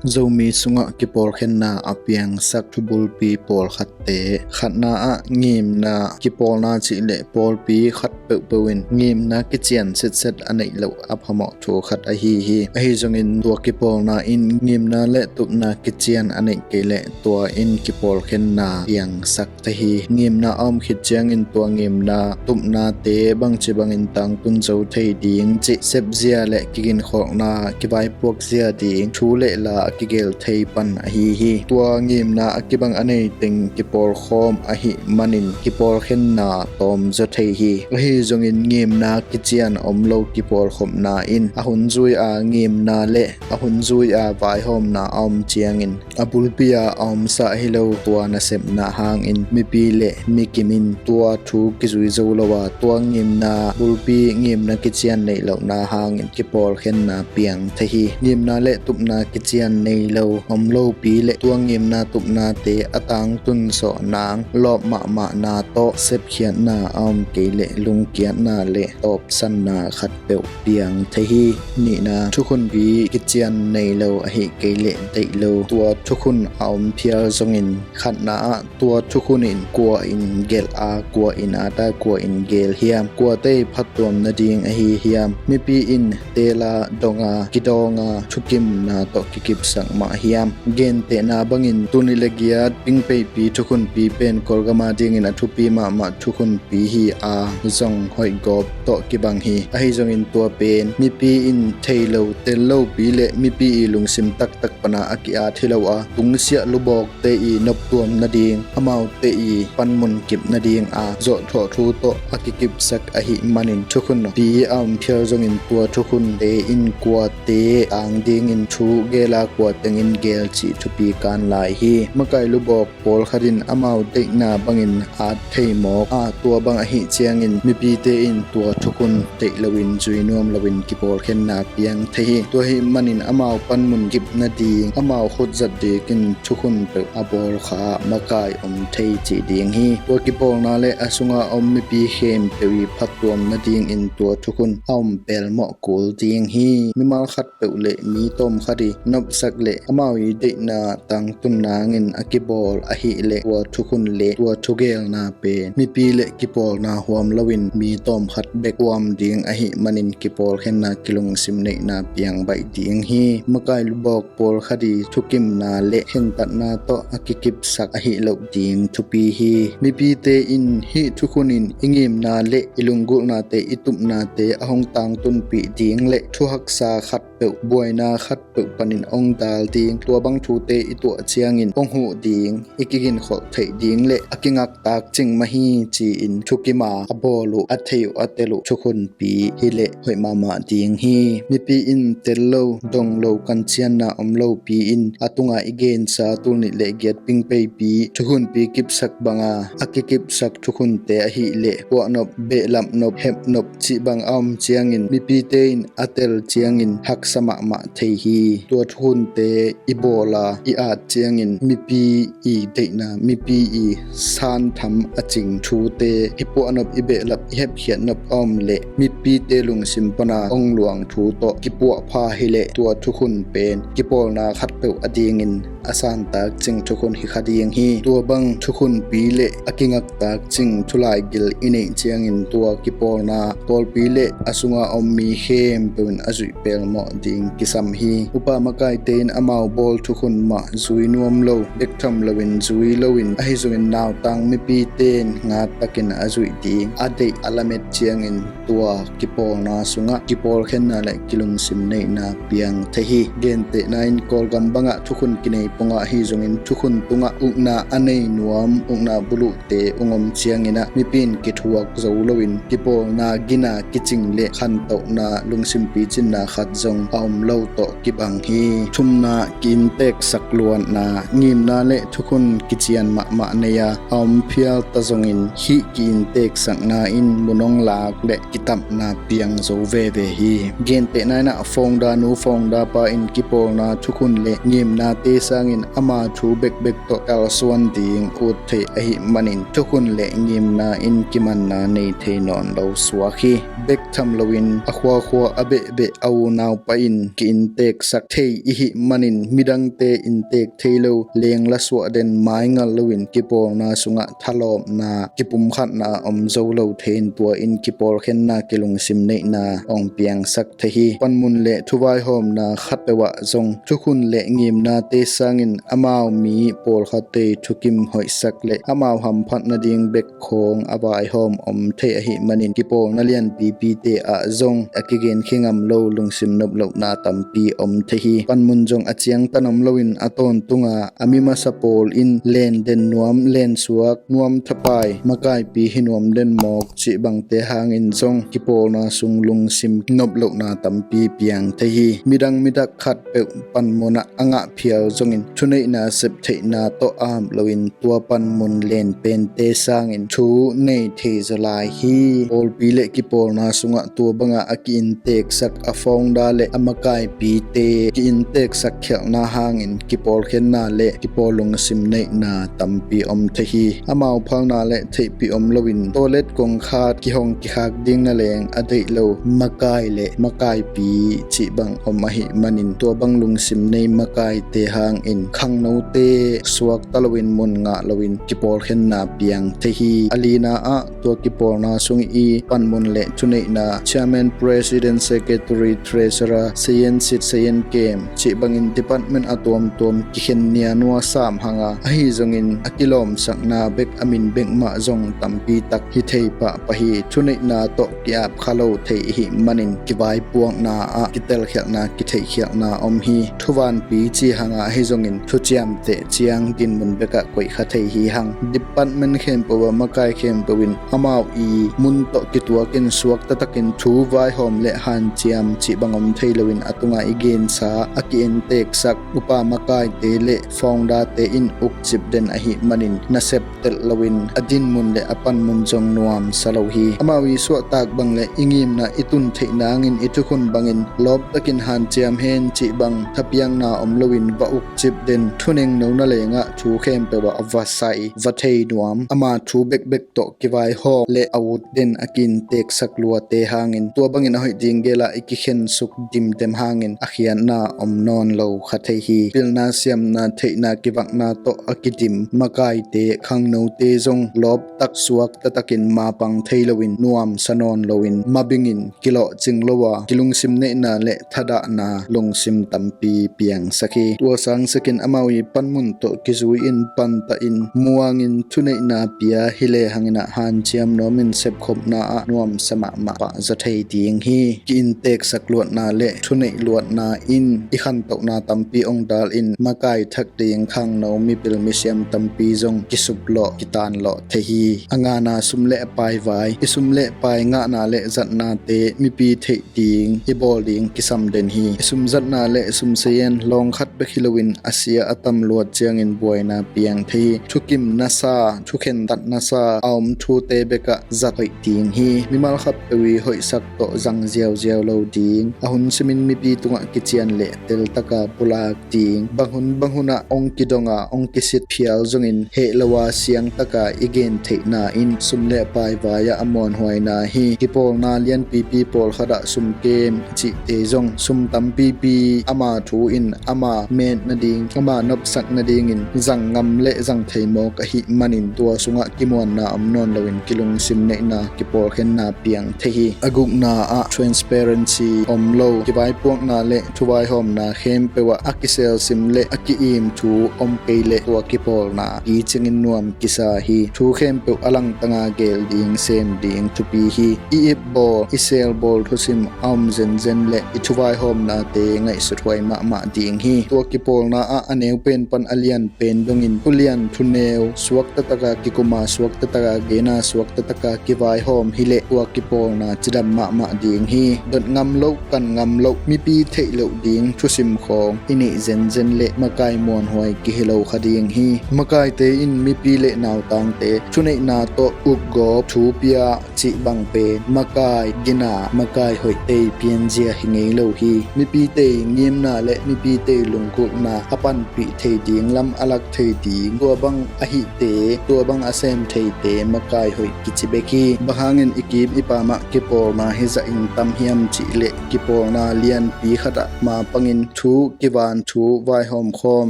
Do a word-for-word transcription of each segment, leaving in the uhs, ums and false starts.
Zomi sungah kipawlkhenna a piangsak thubulpi pawlkhatte, khatna ah ngimna kipawlna cih le pawlpi khat peuhpeuh in ngimna kician sitset a neih loh a phamawh thu khat ahi hi. Ahi zongin tua kipawlna in ngimna le tupna kician a neih kei leh tua in kipawlkhenna piangsak thei hi. Ngimna a om khit ciangin tua ngimna tupnate bangci bangin tangtun zo thei ding cih sepzia le kiginkholhna kivaipuakzia ding thu le la a kigel thei pan ahi hi. Tua ngimna a kibang a nei teng kipawlkhawm ahih manin kipawlkhenna tawm zaw thei hi. Ahi zongin ngimna kician om lo kipawlkhopna in a hun zui a ngimna le a hun zui a vaihawmna a om ciangin a bulpi a a omsa ahi lo tua nasepna hangin mipi le mikim in tua thu kizui zo lo a tua ngimna bulpi ngimna kician neih lohna hangin kipawlkhenna piang thei hi. Ngimna le tupna kician nei lo om lopi le tua ngimna tupnate a tangtun sawh nang lawp mahmahna tawh sepkhiatna a om kei le lungkiatna le tawpsanna khat peuh piang thei hi. Nihna, thukhunpi kician nei lo ahih kei leh deih lo tua thukhun a om phial zongin khatna ah tua thukhun in kua in gelh a, kua in at a, kua in gel hiam, kuate i phattuam nading ahi hiam, mipi in teel a, dong a, kidawng a thukimna tawh kikipsak mah hiam. Gentehna bangin tuni le giat Pingpeipi thukhunpi pen Kawlgam a dingin a thupi mahmah thukhun pi hi a, zong hoihgawp tawh kibang hi. Ahi zongin tua pen mipi in thei lo, tel lopi le mipi i lungsim taktak pana a ki-at hi lo a, tungsiah lubawkte i noptuam nading, amaute i panmun kip nading a zawhthawh thu tawh a kikipsak ahih manin thukhunpi a om phial zongin tua thukhunte in kuate tang dingin thu gel a, kua tengin gel cih thupi kan lai hi. Makai lubawk pawlkhat in amau deihna bangin at thei mawk a, tua bang ahih ciangin mipite in tua thukhun deih loin zui nuam loin kipawlkhenna piang thei hi. Tua ahih manin amau panmun kip nading, amau khutzat dikin thukhun peuh a bawl kha makai om thei cih ding hi. Tua kipawlna le a sunga om mipi khempeuh i phattuam nadingin tua thukhun a om pelmawh kul ding hi. Mimal khat peuh le mi tawm khat i nopsak le amau i deihna tangtun nangin a kibawl ahih leh tua thukhun le tua thugelna pen mipi le kipawlna huam loin mi tawm khat bek huam ding ahih manin kipawlkhenna kilungsim neihna piang baih ding hi. Makai lubawk pawlkhat i thukimna le khentatna tawh a kikipsak ahih loh ding thupi hi. Mipite in hih thukhun in i ngimna le i lunggulhnate, i tupnate a hong tangtunpih ding le thuhaksa khat peuh, buaina khat peuh panin hong dal ding, tua bang thute i tuah ciangin hong huh ding, i kiginkholh theih ding le a kingaktak cing mah hi ci-in thukim a a bawl uh, a thei uh, a tel uh thukhunpi hi leh hoih mahmah ding hi. Mipi in tel lo, dong lo, kancianna om lopi in a tunga i gensa tul nih le giat Pingpeipi thukhunpi kipsak banga a kikipsak thukhunte ahih leh puahnop, behlapnop, hepnop cih bang a om ciangin mipite in a tel ciangin haksa mahmah thei hi. Tua thukhunte i bawl a i at ciangin mipi i deihna, mipi i santham a cing thute, i puahnop, i behlap, i hepkhiatnop a om leh mipite lungsim pana hong luang thu tawh kipuahpha hi leh tua thukhun pen kipawlna khat peuh a dingin a santak cing thukhun hi kha ding hi. Tua bang thukhunpi le a kingaktak cing thulaigil i neih ciangin tua kipawlna pawlpi le a sunga om mi khempeuh in a zuih pelmawh ding kisam hi. Upa makaite in amau bawl thukhun mah zui nuam lo, bek tham loin zui loin, ahi zongin nautang mipite in ngat takin a zuih ding, a deih a lamet ciangin tua kipawlna sungah kipawlkhenna le kilungsim neihna piang thei hi. Gentehna in Kawlgam bangah thukhun kinei pongah ahi zongin thukhun tungah ukna a nei nuam, ukna buluhte ung om ciangin ah mipi in kithuak zo loin kipawlna gina kicing le khantohna lungsim picinna khat zong a om lo tawh kibang hi. Thumna, ki-innteksak luatna. Ngimna le thukhun kician mahmah nei a a om phial ta zongin hih ki-innteksakna in mun hong lak le kitamna piang zo veve hi. Gentehna in ah founder nu, founder pa in kipawlna thukhun le ngimnate sa hangin ama thu bekbek tawh kalsuan ding ut thei ahih manin thukhun le ngimna in kimanna nei thei nawn lo suak hi. Bek tham loin a khuakhua a behbeh a unau pah in ki-innteksak thei ihih manin midangte inntek thei lo, leng la suah den, maingal loin kipawlna sungah thalawpna, kipumkhatna om zo lo thei in tua in kipawlkhenna, kilungsim neihna ong piangsak thei hi. Panmun le thuvaihawmna khatpeuh ah zong thukhun le ngimnate sangin amau mi pawlkhatte thukim hoihsak le amau hamphat nading bek khawng a vaihawm om thei ahih manin kipawlna lianpipite ah zong a kigenkhia ngam lo lungsim noplohna tampi om thei hi. Panmun zong a ciangtan om loin a tawntunga a mi masa pawl in len den nuam, len suak nuam thapai, makaipi hi nuam den mawk cih bangte hangin zong kipawlna sung lungsim noplohna tampi piang thei hi. Midang midak khatpeuh panmun ah a ngah phial zongin thuneihna septheihna tawh a hap loin tua panmun len pente sangin thu nei thei zaw lai hi. Pawlpi le kipawlna sungah tua banga a ki-innteksak a founder le a makaipite ki-innteksak khialhna hangin kipawlkhenna le kipawl lungsim neihna tampi om thei hi. Amau phalna le theihpih om loin toilet kongkhat kihong kikhak ding na leng a deih lo makai le makaipi cih bang om ahih manin tua bang lungsim nei makaite hangin khangnote suakta loin mun ngah loin kipawlkhenna piang thei hi. A lina ah tua kipawlna sung i panmun le thuneihna chairman, president, secretary, treasurer, sayan sit, sayan kem cih bangin department a tuamtuam kikhen nianua sam hanga ahi zongin a kilawmsakna bek a min bek mah zong tampi tak hi thei pahpah hi. Thuneihna tawh ki-ap kha lo thei ihih manin kivaipuakna ah kitelkhialhna, kitheihkhialhna om hi. Thuvanpi ci hanga ahi zongin thuciamteh ciang dinmun bekah koih kha thei hi hang. Department khempeuh ah makai khempeuh in amau i mun tawh kituakin suakta takin thu vaihawm le hanciam cih bang om thei loin a tunga i gensa a ki-innteksak upa makaite le founderte in ukcip den ahih manin nasep telh loin a dinmun le a panmun zong nuamsa lo hi. Amau i suahtak bang le i ngimna i tun theih nangin i thukhun bangin lawptakin hanciam hen cih bang thapiakna om loin va ukcip den, thunengno na lengah thu khempeuh ah va sai, va thei nuam, ama thu bekbek tawh kivaihawm le a ut den a ki-innteksak luate hangin tua bangin a hoih ding gelah i kikhensuk dimdem hangin a khiatna om nawn lo kha thei hi. Pilna, siamna, theihna, kivakna tawh a kidim makaite, khangnote zong lawptak suakta takin mapang thei loin nuamsa nawn loin mabingin kilawhcing lo a kilungsim neihna le thadahna lungsim tampi piangsak hi. Tua sangsakin amau i panmun tawh kizui in pantah in muangin thuneihna pia hi le hangin ah hanciam nuamin sepkhopna ah nuamsa mahmah pah zaw thei ding hi. Ki-innteksak luatna le thuneih luatna in i khantohna tampi ong dal in makai thak ding khangno mipil misiam tampi zong kisuplawh kitanlawh thei hi. A ngana sum le a paivai, i sum le pai ngahna le zatnate mipi theih ding i bawl ding kisam den hi. I sumzatna le sumsayan lawng khat bek hi loin a sia a tam luat ciangin buaina piang thei hi. Thukim nasa, thukhen tat nasa a om thute bekah zat hoih ding hi. Mimal khatpeuh i hoihsak tawh zang ziauziau lo ding, a hun simin mipi tungah kician le teltaka pulak ding, bang hun bang hunah ong kidonga ong kisit phial zongin heh lo a siangtaka i gen theihna in sum le paivai ah a muanhuaina hi. Kipawlna lianpipi pawlkhat ah sumkem cihte zong sum tampipi ama thu in ama met nading, ama nopsak nadingin zang ngam le zang thei mawk ahih manin tua sungah kimuanna om nawn loin kilungsim neihna, kipawlkhenna piang thei hi. A gukna ah transparency om lo, kivaipuakna le thuvaihawmna khempeuh ah a kiselsim le a ki-im thu om kei leh tua kipawlna picingin nuam kisa hi. Thu khempeuh a langtanga gel ding, sem ding thupi hi. I ip bawl, i sel bawl thusim a om zenzen le i thuvaihawmnate ngaihsuthuai mahmah ding hi. Tua kipawlna ah a neupen pan a lian pen dongin thulian thuneu suakta taka kikuma, suakta taka gena, suakta taka kivaihawm hileh tua kipawlna cidam mahmah ding hi. Dot ngam loh, kan ngam loh, mipi theih loh ding thusim khawng i neih zenzen le makai muanhuai kihi lo kha ding hi. Makaite in mipi le nautangte thuneihna tawh ukgawp, thu pia cih bang pen makai gina, makai hoih tei pianzia hi ngei lo hi. Mipi tei ngimna le mipi tei lungkulhna a panpih thei ding lam a lak thei ding, tua bang a hihte, tua bang a sem theite makai hoih kici bek hi. Bang hangin i kim i pamah kipawlna hi zahin tam hiam cihleh kipawlna lianpi khatah ma pangin thu kivan thu vaihawm khawm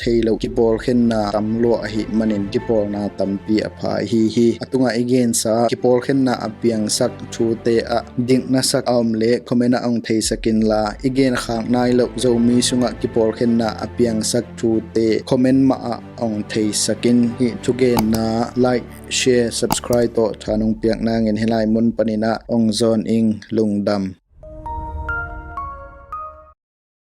thei lo kipawlkhenna tam lua ahih manin kipawlna tampi a pha hi hi. A tungah i gensa kipawlkhenna a piangsak thute ah dikna sak a om le comment ah hong theisak inla, i genkhak nai loh Zomi sungah kipawlkhenna a piangsak thute comment mah ah hong theisak in. Hih thugenna like, share, subscribe tawh tha nong piak nangin hih lai mun panin ah hong zawn ing. Lungdam.